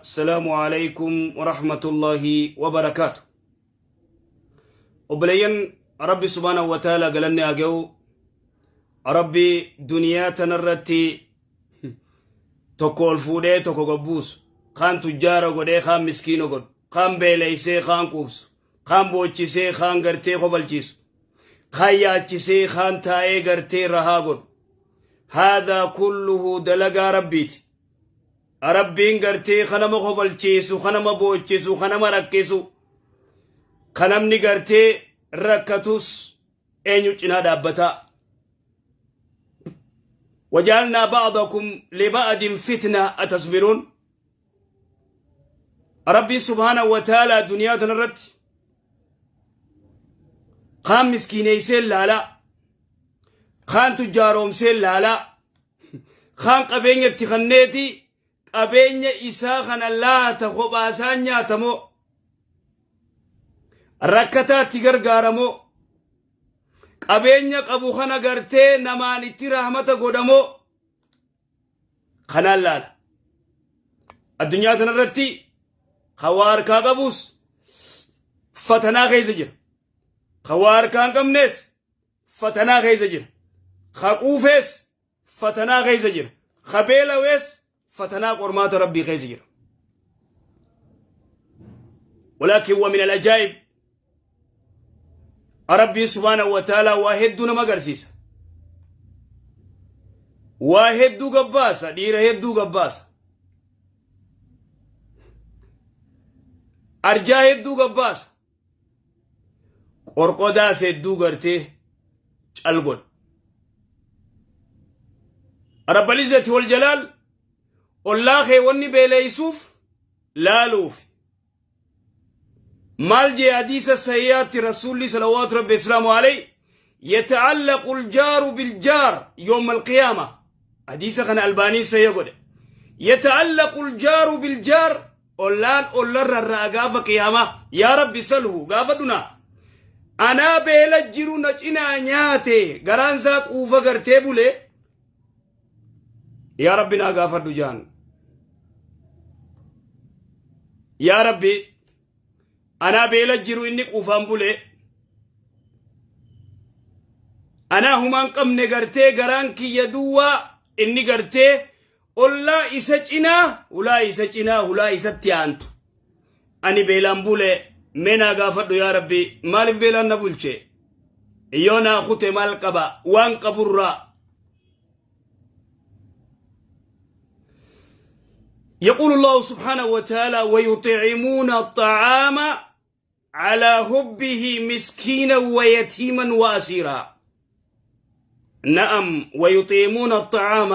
السلام عليكم ورحمة الله وبركاته. Obboleeyyan, Rabbi subhaanahu wa ta'ala galanni haa ga'u. Rabbi duniyaa tanarratti tokko ol fuudhee tokko gabbuusu, kaan tujjaara godhee kaan miskiina godhu, kaan beeleysee kaan quubsu, kaan boochisee kaan gartee kofalchiisu, kaan yaachisee kaan taa'ee gartee rahaa godhu. Haadhaa kulluhu dalagaa Rabbiiti. Rabbiin gartee kanama kofalchiisu, kanama boochisu, kanama rakkisu, kanamni gartee rakkatus eenyu cinaa dhaabbataa. وجعلنا بعضكم لبعض فتنة أتصبرون. ربي سبحانه وتعالى دنيا تنرت kaan miskiineysee laalaa, kaan tujjaaroomsee laalaa, kaan qabeenya itti kanneeti qabeenya isaa kana laata kophaasaa nyaatamoo rakkataatti gargaaramoo, qabeenya qabu kana gartee namaan itti rahmata godhamoo kanaan laala. Addunyaa kanarratti hawaa harkaa qabus fatanaa keessa jira. Hawaa harkaa hin qabnes fatanaa keessa jira. Ka quufees fatanaa keessa jira. Ka beelawees fatanaa qormaata Rabbii keessa jira. ولكن ومن العجائب ربي سبحانه وتعالى waa hedduu nama agarsiisa. Waa hedduu gabbaasa, dhiira hedduu gabbaasa. Arjaa hedduu gabbaasa. Qorqodaas hedduu gartee cal godha. Rabbal Izzati wal Jalaal ollaa kee wanni beeleessuuf laaluuf. Maal jee hadiisa sahihaatti Rasuulli salawaatu Rabbi islaamu alayhi? يتعلق الجار بالجار يوم القيامة. حديث كان ألباني سيقول يتعلق الجار بالجار، ollaan ollarra irraa gaafa qiyaamaa yaa Rabbi salhu gaafadhuna, anaa beela jiru na cinaa nyaate, garaan isaa quufa gartee bule, yaa Rabbi naa gaafadhu jaan. Yaa Rabbi, anaa beela jiru inni quufaan bule, anaa humaan qabne gartee garaan kiyya duwwaa, inni gartee ollaa isa cinaa, hulaa isa cinaa, hulaa isatti aantu, ani beelaan bule, mee naa gaafadhu yaa Rabbi, maaliif beelaan na bulche? Yoo naa kute maal qaba waan qaburraa? يقول الله سبحانه وتعالى: ويطعمون الطعام على حبه مسكينا ويتيما وأسيرا. نعم، ويطعمون الطعام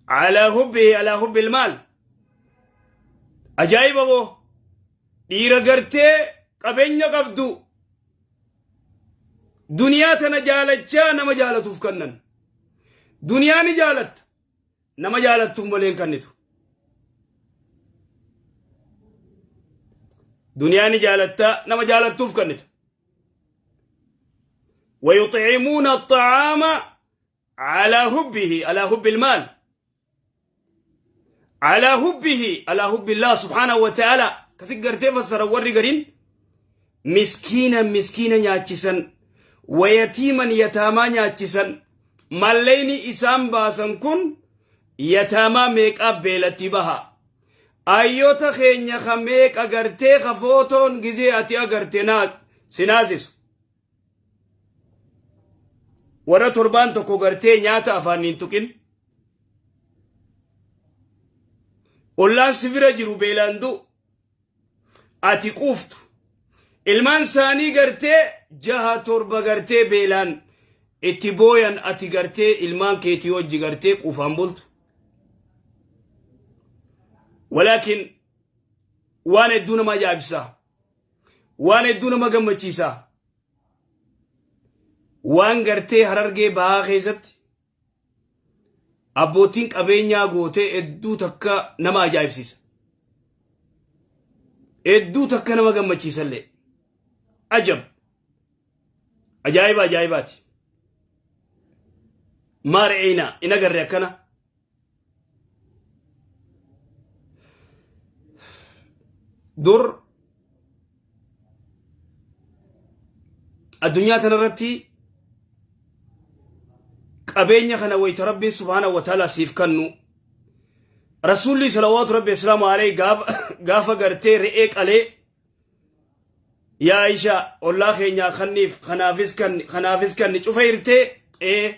على حبه، على حب المال. أجايب أبو dhiira gartee qabeenya qabdu, duniyaa tana jaalachaa nama jaalatuuf kennan. Duniyaa ni jaalatta, nama jaalattuuf malee hin kennitu. Duniyaa ni jaalatta, nama jaalattuuf kennita. ويطعمون الطعام على حبه، على حب المال، على حبه، على حب الله سبحانه وتعالى. Kasi gartee fassara warri garin miskiina, miskiina nyaachisan, wayatiiman, yataamaa nyaachisan. Malleyni isaan baasan kun yataamaa meeqaa beelatti baha? Ayyoota keenya ka meeqa gartee ka footoon gizee ati agarte naa sinaasisu, warra torbaan tokko gartee nyaata afaan hin tuqin, ollaan si bira jiru beelaan du'u, ati quuftu, ilmaan isaanii gartee jaha torba gartee beelaan itti booyan, ati gartee ilmaan keetii wajji gartee quufaan bultu. Walaakin waan hedduu nama ajaa'ibsaa, waan hedduu nama gammachiisaa, waan gartee Harargee Bahaa keessatti abbootiin qabeenyaa gootee hedduu takka nama ajaa'ibsiisa. Hedduu takka nama gammachiisallee. Ajab! Ajaa'iba ajaa'ibaati. Maal re'eena in agarre akkana. Dur addunyaa tanarratti qabeenya kana wayta Rabbiin subhaanahu wa ta'ala siif kannu, Rasuulli salawaatu Rabbi islaamu alayhi gaafa gartee re'ee qalee, "Yaa Aisha, ollaa keenyaa kanniif, kanaafis kanni, kanaafis kanni," cufa hirtee, ee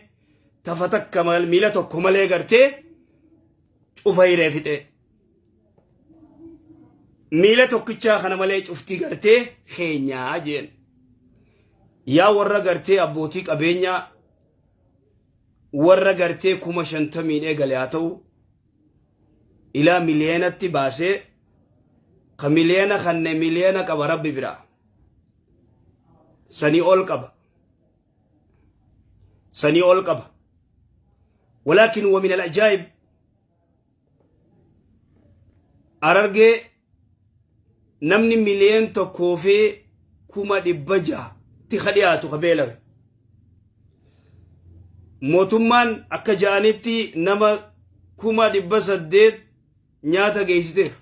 tafa takka miila tokko malee gartee cufa hiree fixee. Miila tokkichaa kana malee cuftii gartee keenyaa jeen. Yaa warra gartee abbootii qabeenyaa, warra gartee 50,000 eegale haa ta'u, ilaa miliyeenatti baasee ka miliyeena kanne, miliyeena qaba, Rabbi biraa sanii ol qaba, sanii ol qaba. Walaakin wa min al-ajaa'ib, Harargee namni 1,600,000 tti ka dhiyaatu ka beelawe. Mootummaan akka ja'anitti nama 800,000 nyaata geessiteef.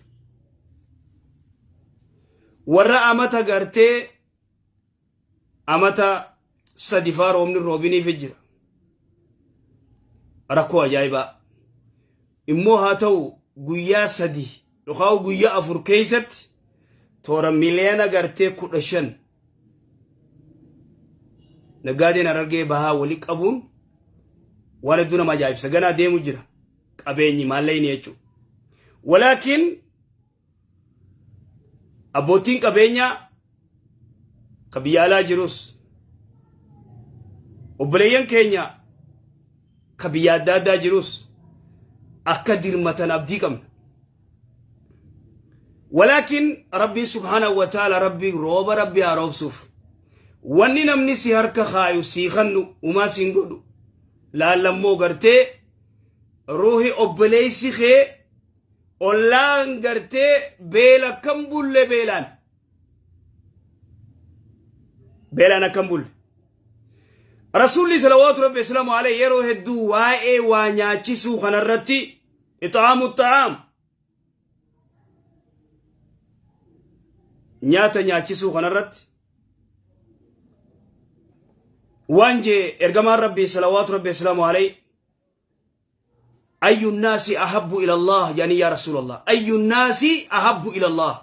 Warra amata gartee amata 3 faa roobni roobiniif jira. Rakkoo ajaa'ibaa. Immoo haa ta'u, guyyaa 3 yookaan guyyaa 4 keessatti toora miliyoona gartee 15 naggaadeen Harargee Bahaa wali qabuun waan hedduu nama ajaa'ibsa. Ganaa deemu jira qabeenyi maallaqni jechuudha. Walaakin abbootiin qabeenyaa ka biyya alaa jirus, obboleeyyan keenya ka biyya adda addaa jirus akka dirmatan abdii qabna. Walaakin Rabbiin subhaanahu wa ta'ala, Rabbi rooba Rabbi haa roobsuuf. Wanni namni si harka kaayu sii kannu umaa siin godhu. Laallammoo gartee ruuhi obboleessi kee ollaan gartee beela akkam bulle, beelaan. Beelaan akkam bulle. Rasuulli salawaatu Rabbi islaamu alayhi yeroo hedduu waa'ee waa nyaachisuu kanarratti, ixaamu xa'aam, nyaata nyaachisuu kanarratti waan jee ergamaan Rabbii salawaatu Rabbi islaamu alayhi. "Ayyu nnaasi ahabbu ila Allah?" jedhanii, "Yaa Rasuulallah, ayyu nnaasi ahabbu ila Allah?"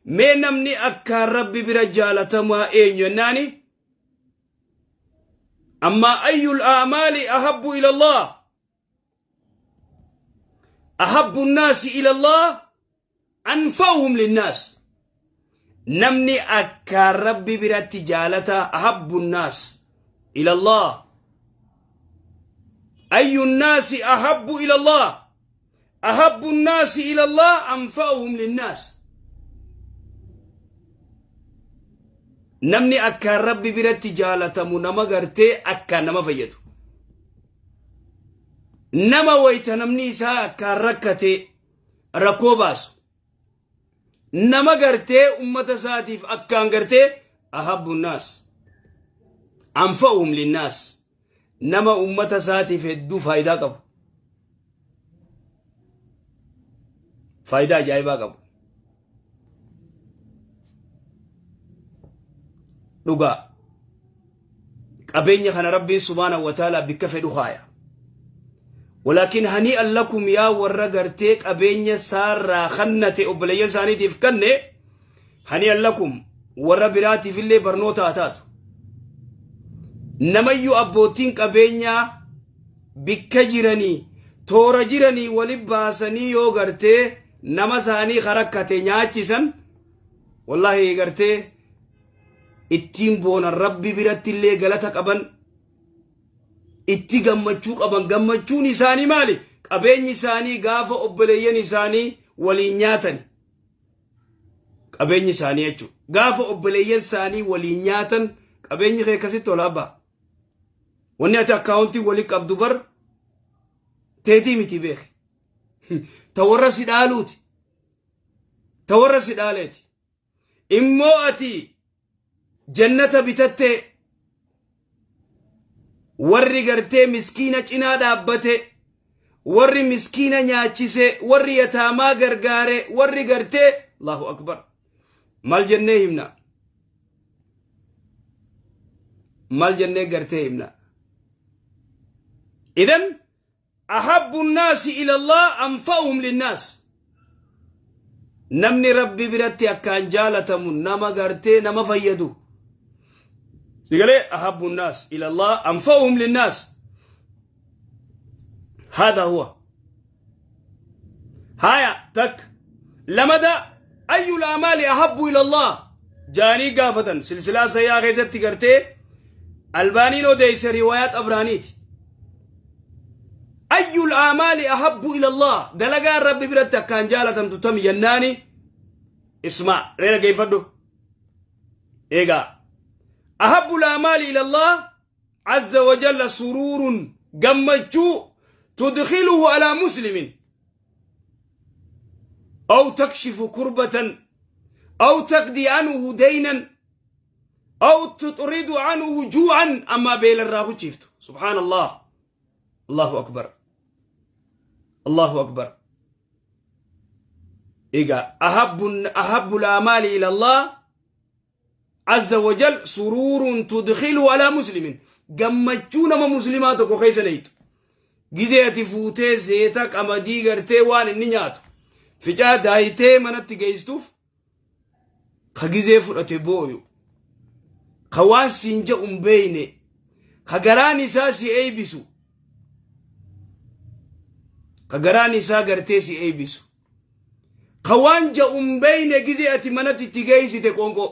Mee namni akkaan Rabbi bira jaalatamaa eenyu jennaani, amma "Ayyul a'maali ahabbu ila Allah?" "Ahabbu nnaasi ila Allah anfa'uhum linnaas." Namni akkaan Rabbi biratti jaalata, ahabbu nnaas ila Allah, ayyu nnaasi ahabbu ila Allah, ahabbu nnaasi ila Allah anfa'uhum linnaas. Namni akkaan Rabbi biratti jaalatamu nama gartee akkaan nama fayyadu, nama wayta namni isaa akkaan rakkate rakkoo baasu, nama gartee ummata isaatiif akkaan gartee, ahabbu nnaas anfa'uhum linnaas, nama ummata isaatiif hedduu faayidaa qabu, faayidaa ajaa'ibaa qabu. Dhugaa qabeenya kana Rabbiin subhaanahu wa ta'ala bikka fedhu kaaya. Walaakin hanii'an lakum, yaa warra gartee qabeenya saarraa kannate, obboleeyyan isaaniitiif kanne, hanii'an lakum. Warra biraatiif illee barnoota haa taatu. Namayyuu abbootiin qabeenyaa bikka jiranii toora jiranii wali baasanii yoo gartee nama isaanii karakkate nyaachisan, wallaahi gartee ittiin boonan, Rabbi biratti illee galata qaban, itti gammachuu qaban. Gammachuun isaanii maali? Qabeenyi isaanii gaafa obboleeyyan isaanii waliin nyaatan, qabeenyi isaanii jechuudha, gaafa obboleeyyan isaanii waliin nyaatan qabeenyi kee akkasitti tolaa ba'a. Wanni ati akkaawuntii walii qabdu bar teetii miti, beeki. Ta warra si dhaaluuti, ta warra si dhaaleeti. Immoo ati jannata bitattee, warri gartee miskiina cinaa dhaabbate, warri miskiina nyaachise, warri yataamaa gargaare, warri gartee, Allahu akbar. Maal jennee himna? Maal jennee gartee himna? Idan ahabbu nnaasi ila Allah anfa'uhum linnaas. Namni Rabbi biratti akkaan jaalatamu nama gartee nama fayyadu. Sigalee ahabbu nnaas ila Allah anfa'uhum linnaas. Hada huwa. Haya takka lamada ayyul amaali ahabbu ila Allah jaanii gaafatan silsilaa sayyaa keessatti gartee Albaaniin odeeyse riwaayaa Xabraaniiti. Ayyul amaali ahabbu ila Allah dalagaan Rabbi biratti akkaan jaalatamtu tami jennaani ismaa ree dhaggeeffadhu. Eegaa ahabbul amaali ila Allah azza wa jalla suruurun gammachuu tudkiluhu alaa muslimin aw takshifu kurbatan aw taqdii anhu deynan aw tuxridu anhu juu'an ammaa beelarraa huchiiftu. Subhaan Allah, Allahu akbar, Allahu akbar. Egaa ahabbu laamaali ila Allah azza wa jal suruurun tudkilu alaa muslimin, gammachuu nama muslimaa tokko keessa neeytu. Gizee ati fuutee zeeta, qamadii, gartee waan inni nyaatu ficaa daayitee manatti geeystuuf, ka gizee fudhate booyu, ka waan siin je'u hin beeyne, ka garaan isaa si eeybisu, ka garaan isaa gartee si eeybisu, ka waan ja'u hin beeyne gizee ati manatti itti geeysite qoonqoo.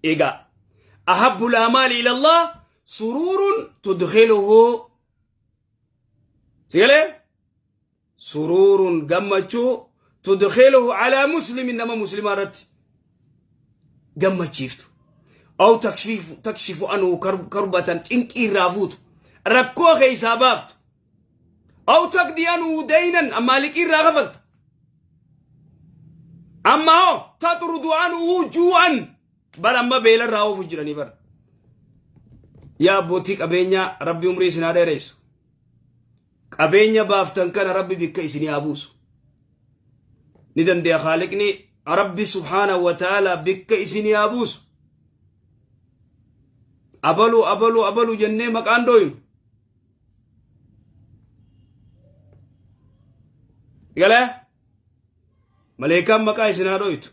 Egaa ahabbu laamaali ila Allah suruurun tudkiluhu, sigalee suruurun gammachuu tudkiluhu alaa muslimin, nama muslimaa irratti gammachiiftu, aw takshifu anhu karbatan, cinqii irraa fuutu, rakkoo keeysaa baaftu, aw taqdii anhu deynan, ammaa liqii irraa kafaltu, amma hoo taxrudu anhu juu'an. Bar amma beela irraa oofu jiranii bar. Yaa abbootii qabeenyaa, Rabbi umrii isin haa dheereysu. Qabeenya baaftan kana Rabbi bikka isinii haa buusu. Ni dandeya Khaaliqni Rabbi subhaanahu wa ta'ala bikka isinii haa buusu. Abalu abalu abalu jennee maqaan dooynu. Galee maleekaan maqaa isin haa dhoytu.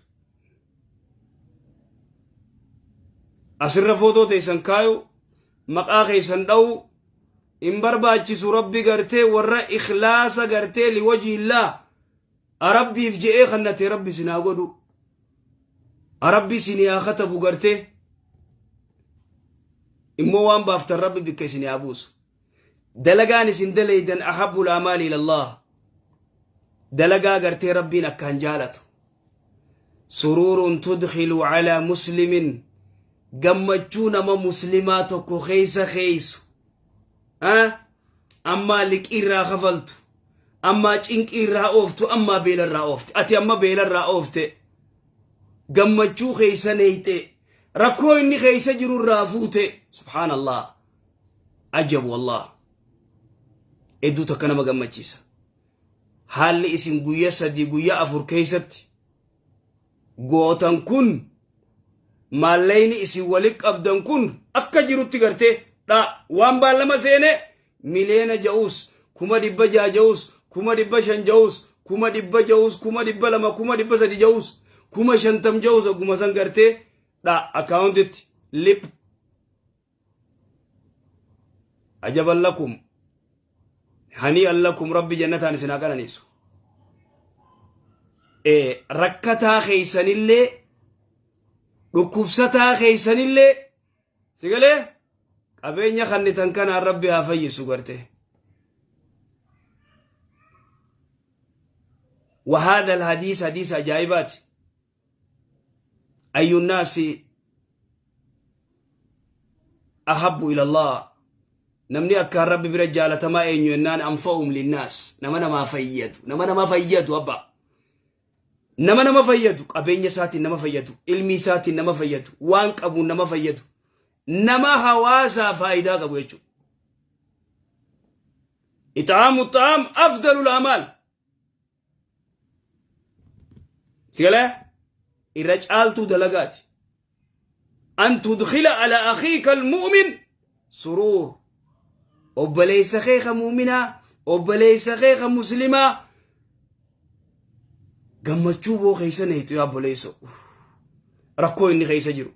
Asirra footoo teessan kaayu, maqaa keessan dha'u hin barbaachisu. Rabbi gartee warra ikhlaasa gartee liwajiillaa Rabbiif je'ee kannate Rabbi isin haa godhu. Rabbi isin haa katabu, gartee immoo waan baaftan Rabbi bikka isin haa buusu. Dalagaan isin dalaydan ahabbul amaali ilallah, dalagaa gartee Rabbiin akkaan jaalatu, suruurun tudkilu calaa muslimin, gammachuu nama muslimaa tokko keessa keeysu, ammaa liqii irraa kafaltu, ammaa cinqii irraa ooftu, ammaa beela irraa oofte. Ati amma beela irraa oofte, gammachuu keessa neeyxe, rakkoo inni keessa jiru irraa fuute. Subhaanallah, ajab wallah, hedduu takka nama gammachiisa. Haalli isin guyya 3 guyya 4 keessatti gootan kun, maallayni isin wali qabdan kun akka jirutti gartee dha waan baallama seene miliyoona ja'uus, 600,000 ja'uus, 500,000 ja'uus, 100,000 ja'uus, 200,000, 300,000 ja'uus, 50,000 ja'uus, ogguma san gartee dha akkaawuntitti lip. Ajaban lakum, hanii'an lakum, Rabbi jannataan isin haa qananiisu. Rakkataa keeysanillee, dhukkubsataa keeysanillee, sigalee qabeenya kannitan kanaan Rabbi haa fayyisu garte. وهذا الحديث حديث عجائبات. أي الناس أحب إلى الله، namni akkaan Rabbi bira jaalatamaa eenyu jennaan, anfa'uhum linnaas, nama namaa fayyadu, nama nama fayyadu abba, nama nama fayyadu, qabeenya isaatiin nama fayyadu, ilmi isaatiin nama fayyadu, waan qabuun nama fayyadu, nama hawaasaa faayidaa qabu jechuudha. Ixaamu xaam afdalul amaal. Sigalee? Irra caaltuu dalagaati. An tudkhila ala akhiika almu'min suruur. Obboleessa kee ka mu'minaa, obboleessa kee ka muslimaa gammachuu boo keessa neeytu yaa obboleesso. Rakkoo inni keessa jiru.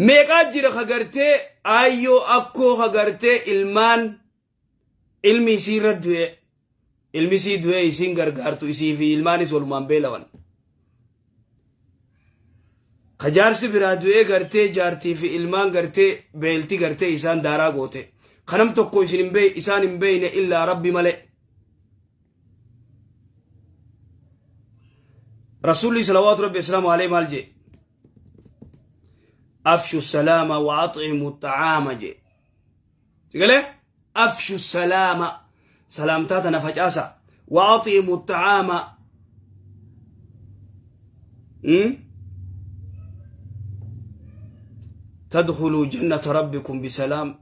Meeqaa jira ka gartee aayyoo akkoo ka gartee ilmaan ilmi isii irra du'e ilmi isii du'e isiin gargaartu isii fi ilmaanis walumaan beelawan. Ka jaarsi biraa du'ee gartee jaartii fi ilmaan gartee beelti gartee isaan daaraa goote. Kanam tokko isin hin bee isaan hin beeyne illaa rabbi malee. Rasuulli salawaatu rabbi islaamu alayhi maal jee? Afshu salaama wa axcimu xacaama jee. Sigalee? Afshu salaama salaamtaa tana facaasa. Wa axcimu xacaama. Tadkhuluu jannata rabbikum bisalaam.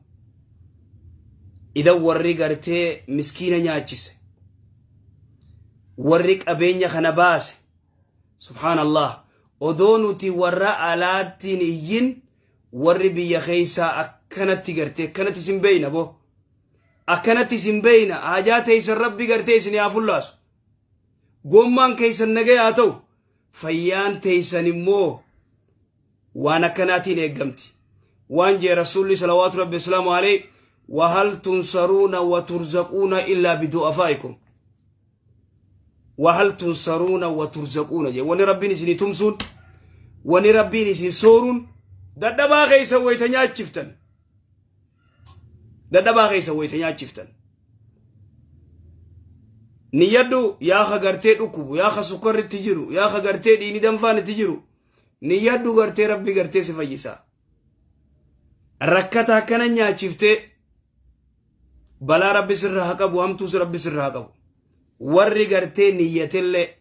Idan warri gartee miskiina nyaachise. Warri qabeenya kana baase. Subhaanallah. Odoo nuti warra alaattiin iyyin warri biyya keessaa akkanatti gartee akkanatti isin beeyna boo. Akkanatti isin beeyna haajaa teessan rabbi gartee isin haa fullaasu. Gommaan keessan nagaya haa ta'u. Fayyaan teessan immoo waan akkanaatiin eeggamti. Waan jee rasuulli salawaatu rabbi islaamu alayhi wahal tunsaruuna wa turzaquuna illaa bidu'afaa'ikum. Wahal tunsaruuna wa turzaquuna jee wani rabbiin isinii tumsuun wani rabbiin isin sooruun dadhabaa keessa wayita nyaachiftan. Dadhabaa keessa wayita nyaachiftan. Niyyadhu yaa ka gartee dhukkubu yaa ka sukkarri itti jiru yaa ka gartee dhiini danfaan itti jiru niyyadhu gartee rabbi gartee si fayyisa. Rakkata akkana nyaachiftee balaa rabbi sirra haa qabu hamtuus rabbi sirra haa qabu. Warri gartee niyyatellee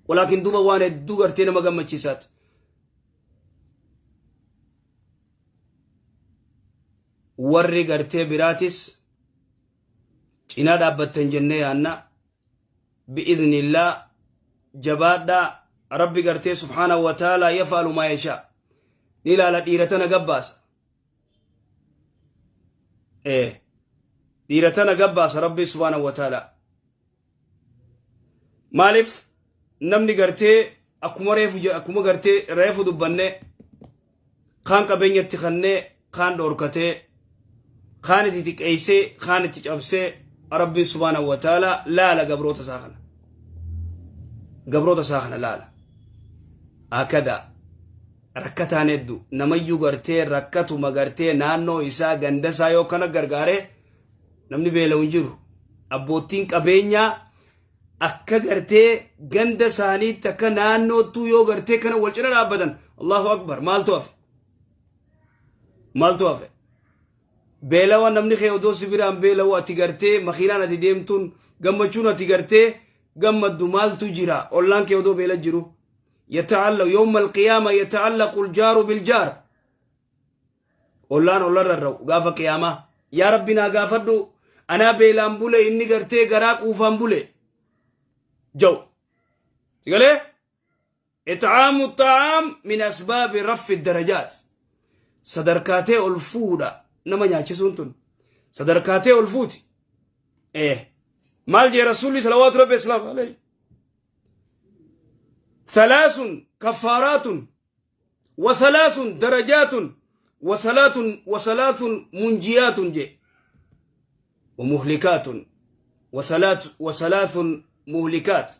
walaakin duuba waan hedduu gartee nama gammachiisaati. Warri gartee biraatis cinaa dhaabbattan jennee yaanna bi'idhnillah jabaadhaa rabbi gartee subhaanahu wa ta'ala yaf'alu maa yashaa ni ilaala dhiira tana gabbaasa ee dhiira tana gabbaasa rabbi subhaanahu wa ta'ala maaliif namni gartee akkuma reefu akkuma gartee reefu dubbanne kaan qabeenyatti kannee kaan dhoorkatee kaan itti xiqqeessee kaan itti cabsee rabbiin subhaanahu wa ta'ala laala gabroota isaa kana gabroota isaa kana laala akada rakkataan heddu namayyuu gartee rakkatuma gartee naannoo isaa ganda isaa yoo kana gargaaree namni beela'u hin jiru abboottiin qabeenyaa akka gartee ganda isaaniitti akka naannoottuu yoo gartee kana wal cina dhaabbatan Allahu akbar maaltu hafe maaltu hafe beelawa namni kee odoo si biraan beelawu ati gartee makiinaan ati deemtuun gammachuun ati gartee gammaddu maaltu jira ollaan kee odoo beela jiru yata'allaq yawma alqiyaama yata'allaqu aljaaru biljaar Ollaan olla rarra'u gaafa qiyaamaa. Yaa Rabbi naa gaafadhu anaa beelaan bule inni gartee garaa quufaan bule. Jau. Sigalee? It'aamu xa'aam min asbaabi raffi darajaat. Sadarkaatee ol fuudha nama nyaachisuun tun. Sadarkaatee ol fuuti. Eh. Maal jee Rasuulli salawaatu Rabbi islaam alayhi. Thalaasun kaffaaraatun وثلاث درجات وثلاث وثلاث منجيات جي ومهلكات وثلاث وثلاث مهلكات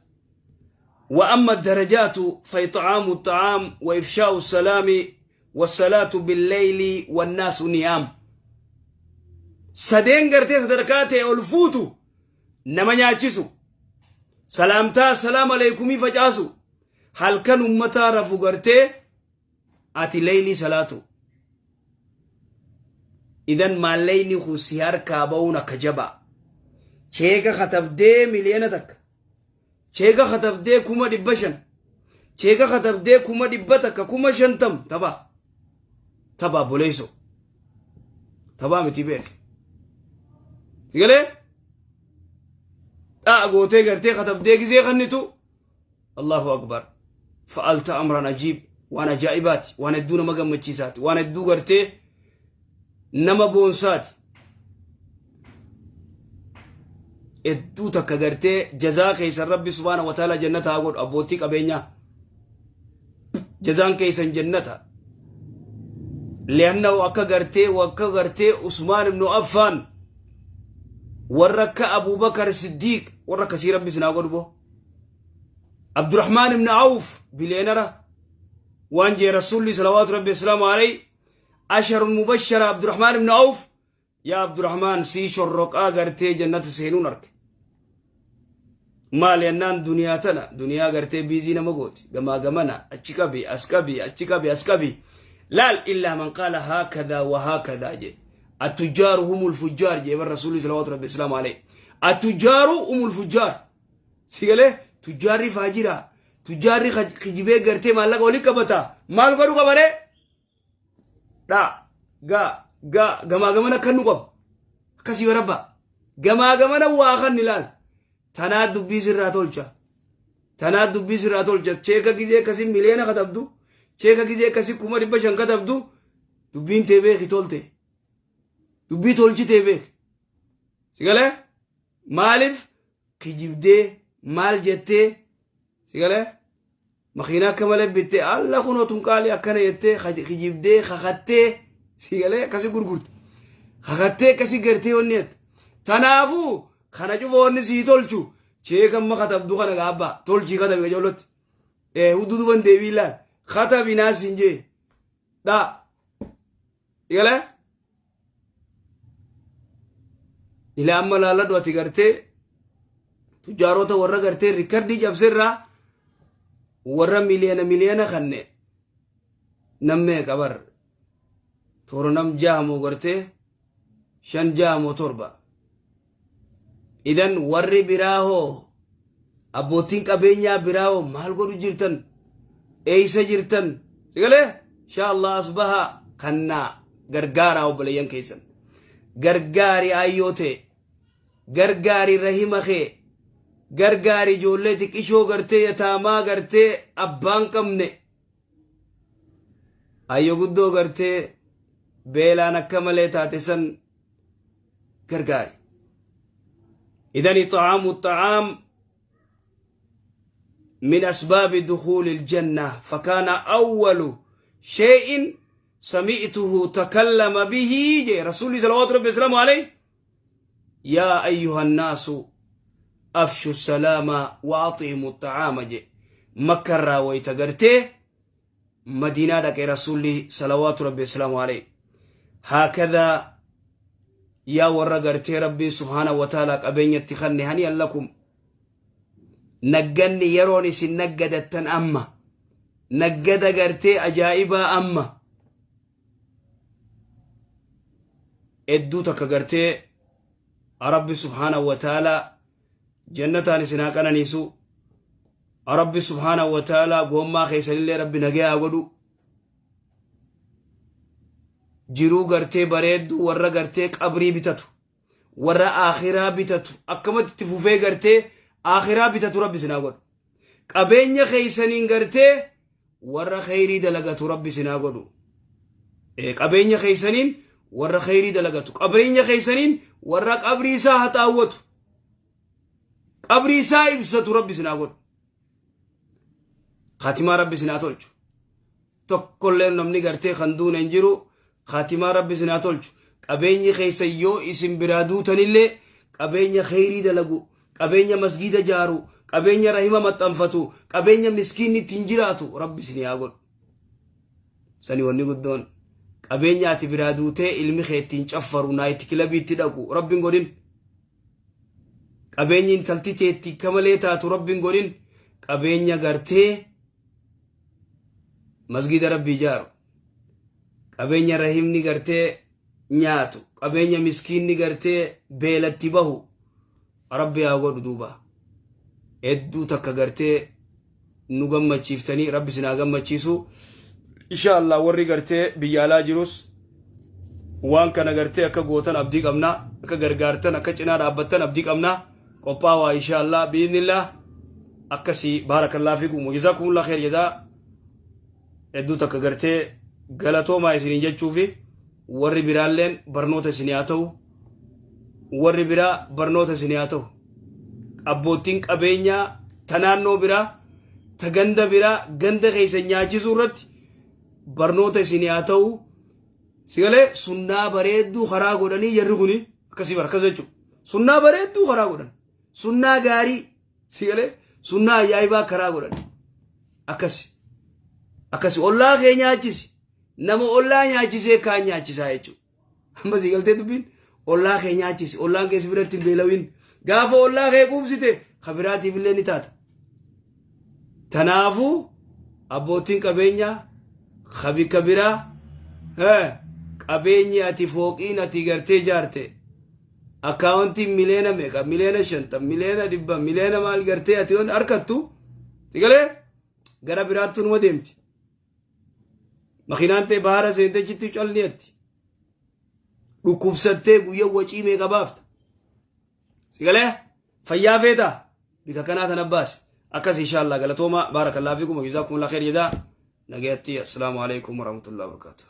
وأما الدرجات فإطعام الطعام وإفشاء السلام والصلاة بالليل والناس نيام sadeen gartee sadarkaa ta'e ol fuutu nama nyaachisu salaamtaa salaam aleekumii facaasu halkan ummataa rafu gartee ati leeylii salaatu idan maallayni kun si harkaa ba'uun akka jabaa cheeka katabdee 1,000,000 cheeka katabdee 500,000 cheeka katabdee 100,000 50,000 tapha tapha boleeso taphaa miti beek sigalee dhaa gootee gartee katabdee gizee kannitu Allahu akbar. Fa'alta amran ajiib, waan ajaa'ibaati, waan hedduu nama gammachiisaati, waan hedduu gartee nama boonsaati. Hedduu takka gartee jazaa keessan Rabbi subhaana wa ta'ala jannata haa godhu. Abbootii qabeenyaa, jazaan keessan jannata. Li'annahu akka gartee akka gartee Usmaan ibnu Affaan, warra akka Abubakar Siddiiq, warra akkasii Rabbi isin haa godhu boo. Abdurrahmaan ibn Awf bileenara waan jee Rasuulli salawaatu Rabbi islaamu alayhi, asharun mubashara Abdurrahmaan ibn Awf, yaa Abdurrahmaan, sii shorroqaa gartee jannata seenuun arge. Maal jennaan, duniyaa tana, duniyaa gartee busy nama gooti, gamaa gamana, achi qabi, as qabi, achi qabi, as qabi. Laal, illaa man qaala haakadaa wa haakadaa jee. Attujjaaru humul fujjaar jee bar Rasuulli salawaatu Rabbi islaamu alayhi. Attujjaaru humul fujjaar. Si galee? Tujjaarri faajira. Tujjaarri kijibee gartee maallaqa walii qabata. Maal godhu qabaree? Dha ga ga gamaa gamana kan nu qaba. Akkasii barabba. Gamaa gamana waa kan ilaal. Tanaa dubbii sirraa tolcha. Tanaa dubbii sirraa tolcha. Cheeka gizee akkasii miliyoona katabdu. Cheeka gizee akkasii 500,000 katabdu. Dubbiin tee beeki tolte. Dubbii tolchitee beeki. Si galee? Maaliif kijibdee maal jettee, si galee, makiinaa akka malee bittee, alla kunoo tun qaalii akkana jettee kijibdee kakattee, si galee, akkasii gurgurte, kakattee akkasii gartee wanni jette. Tanaafuu kana cufa wanni sii tolchu cheeka amma katabdu kana gaabbaa tolchii, katabi qajeellotti hudduu duban deebii laal katabi naas hin jee dha. Galee? Ilaa amma laaladhu, ati gartee tujjaarota warra gartee rikkardii cabserraa warra miliyoona miliyoona kanne nammee qabar toora nam jaha moo gartee shan, jaha moo torba. Idan warri biraa hoo, abbootiin qabeenyaa biraa hoo maal godhu jirtan? Eeysa jirtan? Sigalee, insha Allah as bahaa kannaa gargaaraa obboleeyyan keessan. Gargaari aayyoo ta'e, gargaari rahima kee, gargaari ijoollee xiqqishoo gartee yataamaa gartee abbaan qabne. Ayyo guddoo gartee beelaan akka malee taate san gargaari. Idan ixaamu xa'aam min asbaabi dukuuli aljanna. Fakaana awwalu shay'in sami'tuhu takallama bihi jee Rasuulli salawaatu Rabbi wasalaamu alayhi, yaa ayyuha annaasu afshu salaama wa axiimu xa'aama jee. Makka irraa wayta gartee Madiinaa dhaqe Rasuulli salawaatu Rabbi wasalaamu alayhi. Haakadaa yaa warra gartee Rabbiin subhaana wa ta'ala qabeenyatti kanne, hani'an lakum. Nagganni yeroon isin naggadattan amma, naggada gartee ajaa'ibaa amma. Hedduu takka gartee Rabbi subhaana wa ta'ala jannataan isin haa qananiisu. Rabbi subhaana wa ta'ala goommaa keessanillee Rabbi nagaya haa godhu. Jiruu gartee bareedduu warra gartee qabrii bitatu, warra aakhiraa bitatu, akkamatti itti fufee gartee aakhiraa bitatu Rabbi isin haa godhu. Qabeenya keessaniin gartee warra kheyrii dalagatu Rabbi isin haa godhu. Qabeenya keessaniin warra kheyrii dalagatu, qabeenya keessaniin warra qabrii isaa haxaawwatu, qabrii isaa ibsatu Rabbi isin haa godhu. Khatimaa Rabbi isin haa tolchu. Tokkollee namni gartee kan duune hin jiru. Khatimaa Rabbi isin haa tolchu. Qabeenyi keessa yoo isin biraa duutanillee qabeenya kheyrii dalagu, qabeenya masgiida jaaru, qabeenya rahima maxxanfatu, qabeenya miskiinni ittiin jiraatu Rabbi isin haa godhu. Sani wanni guddoon. Qabeenya ati biraa duutee ilmi kee ittiin caffaru, night clubiitti dhaqu Rabbi hin godhin. Qabeenya intalti teetti kamalee taatu Rabbi hin godhin. Qabeenya gartee masgiida Rabbi ijaaru, qabeenya rahimni gartee nyaatu, qabeenya miskiinni gartee beelatti bahu Rabbi haa godhu. Duuba hedduu takka gartee nu gammachiiftanii, Rabbi isin haa gammachiisu insha Allah. Warri gartee biyya alaa jirus waan kana gartee akka gootan abdii qabna, akka gargaartan, akka cinaa dhaabbattan abdii qabna. Qophaawaa insha Allah biiznillah. Akkasii baarakallaa fiikum wajazaakumullah kheer jazaa hedduu takka gartee galatoomaa isiniin jechuufi warri biraalleen barnoota isinii haa ta'u, warri biraa barnoota isinii haa ta'u. Abboottiin qabeenyaa ta naannoo biraa, ta ganda biraa, ganda keessa nyaachisuu irratti barnoota isinii haa ta'u. Sigalee sunnaa bareedduu karaa godhanii jarri kuni akkasii bara akkas jechuudha. Sunnaa bareedduu karaa godhan. Sunnaa gaarii. Si galee sunnaa ajaa'ibaa karaa godhan. Akkasi. Akkasi ollaa kee nyaachisi. Nama ollaa nyaachisee kaan nyaachisaa jechuudha. Amma si galtee dubbiin ollaa kee nyaachisi. Ollaan kee si biratti hin beelawin. Gaafa ollaa kee quubsite ka biraatiif illee ni taata. Tanaafuu abbootiin qabeenyaa ka bikka biraa qabeenyi ati fooqiin ati gartee ijaarte akkaawuntiin mileena meeqa, mileena 50, mileena 100, mileena maal gartee ati yoon harkattu sigalee gara biraattu numa deemti. Makiinaan ta'e bahara seentee chitti calni atti. Dhukkubsattee guyyaa wacii meeqa baafta. Sigalee fayyaa feetaa bika kanaa tana baasi. Akkas inshallah galatooma baarakallaa fiikum wa jazaakumullah khair jazaa nagayatti assalaamu alaikum warahmatullahi wabarakatuh.